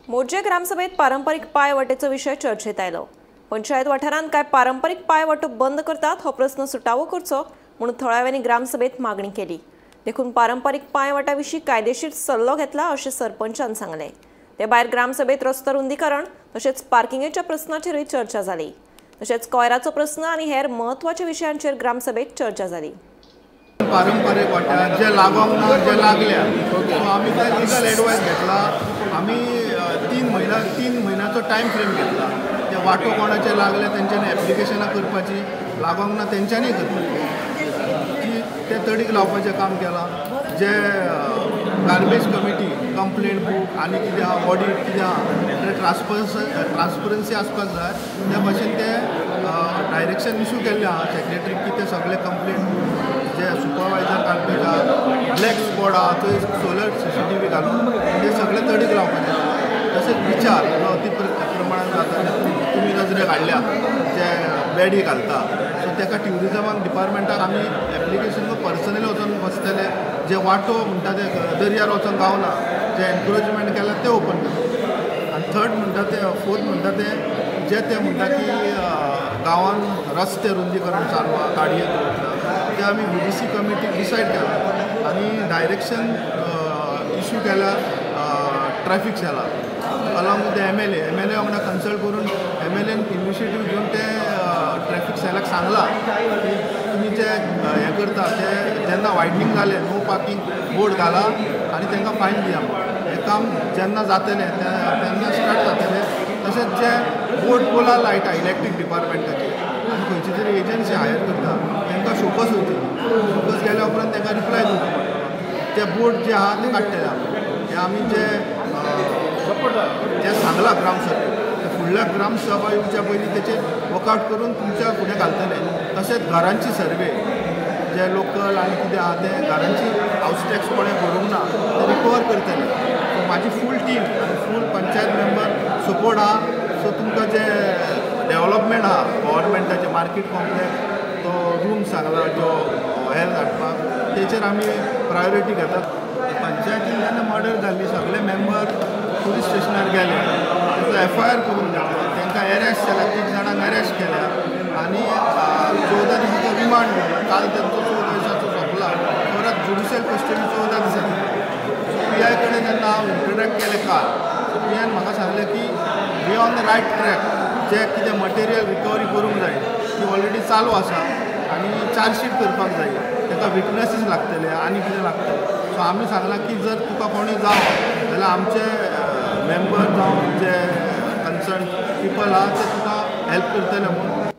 मोरजे ग्रामसभेत पारंपरिक पांयवाटेचो विशय चर्चेत आयलो। पंचायत वाठारांत काय पारंपरिक पांयवाटो बंद करतात हो प्रस्न सुटावो करचो म्हणून थळाव्यांनी ग्रामसभेत मागणी केली। देखून पारंपरिक पांयवाटा विशीं कायदेशीर सल्लो घेतला अशें सरपंचान सांगलें। ते भायर ग्रामसभेत रस्तो रुंदीकरण तशेंच पार्किंगेच्या प्रस्नाचेरूय चर्चा जाली। तशेंच कोयराचो प्रस्न आनी हेर म्हत्वाच्या विशयांचेर ग्रामसभेत चर्चा जाली। पारंपरिक वाट्यार जे लागोंक ना जे लागल्या आमी ते लिगल एडवायस घेतला। आमी 3 म्हयन्याचो टायम फ्रेम घेतला। ते वांटो कोणाचे लागले तेंच्यांनी एप्लिकेशनां करपाची, लागोंक ना तेंच्यांनी करपाची, ती ते तडीक लावपाचें काम केलां। जे गार्बेज कमिटी कंप्लेंट बूक आनी कितें आहा ऑडीट कितें आहा ते ट्रान्सपरन्सी आसपाक जाय। त्या भाशेन ते डायरेक्शन इशू केल्लें आहा सेक्रेटरीक की ते सगळे कंप्लेंट जे सुपरवायजर गार्बेज आहा, ब्लॅक स्पॉट आहा थंय सोलर CCTV घालून ते सगळे तडीक लावपाचें। तशेंच विचार जो अति प्रमाणान जाता तुमी नजरेक हाडल्या जे बेडी घालता सो ताका ट्युरिजमाक डिपार्टमेंटाक आमी एप्लिकेशन पर्सनली वचून बसतले। जे वांटो म्हणटा ते दर्यार वचोन गावना जे एनक्रोचमेंट केला ते ओपन करता। आनी थर्ड म्हणटा ते फोर्थ म्हणटा ते जे ते म्हणटा की गांवान रस्ते रुंदीकरण चालू आहा गाडये दवरता ते आमी VDC committee decide केला आनी डायरेक्शन इशू केल्या ट्रॅफिक सेलाक along with the MLA वांगडा कन्सल्ट करून MLAन इनिशिएटीव घेवन ते ट्रॅफिक सेलाक सांगलां की तुमी जे हें करता ते जेन्ना वायडनींग जालें नो पार्किंग बोर्ड घाला आनी तांकां फायन दिया। हें काम जेन्ना जातलें तेन्ना स्टार्ट जातलें। तशेंच जे बोर्ड पोलार लायटा इलेक्ट्रीक डिपार्टमेंटाचे आनी खंयची तरी एजन्सी हायर करता तांकां शोकस वयतली, शोकस गेल्या उपरांत तांकां रिप्लाय दिवचो पडटलो। ते बोर्ड जे आहा ते काडटले आमी। हे आमी जे जे सांगलां ग्रामसभेक ते फुडल्या ग्रामसभा येवच्या पयलीं तेचेर वर्कआवट करून तुमच्या फुडें घालतले। तशेंच घरांची सर्वे जे लोकल आनी कितें आहा ते घरांची हावस टॅक्स कोणें भरूंक ना ते रिकवर करतले। सो म्हाजी फूल टीम आनी फूल पंचायत मेंबर सपोर्ट आहा। सो तुमकां जे डेवलपमेंट आहा गव्हर्मेंटाचें मार्केट कॉम्प्लेक्स तो रूम सांगला जो हेल्थ हाडपाक तेचेर आमी प्रायोरिटी घेतात। पंचायतीन जेन्ना मर्डर जाल्ली सगळे मेंबर पुलीस स्टेशनार गेले, ताचो FIR करून घेतलो, तांकां एरेस्ट केल्या, 3 जाणांक एरेस्ट केल्या आनी 14 दिसांचो रिमांड दिलो। काल तांचो 14 दिसांचो सोंपला, परत ज्युडिशियल कस्टडी 14 दिसांची। सो PI कडेन जेन्ना हांव इंटरेक्ट केलें काल, सो PIन म्हाका सांगलें की we on the right track, जे कितें मटेरियल रिकवरी करूंक जाय ती ऑलरेडी चालू आसा आनी चार्जशीट करपाक जाय, ताका विटनसीस लागतले आनी कितें लागतलें। सो आमी सांगलां की जर तुका कोणी जावो जाल्यार आमचे मेंबर जावं जे कन्सर्न पिपल आहा ते तुका हेल्प करतले म्हूण।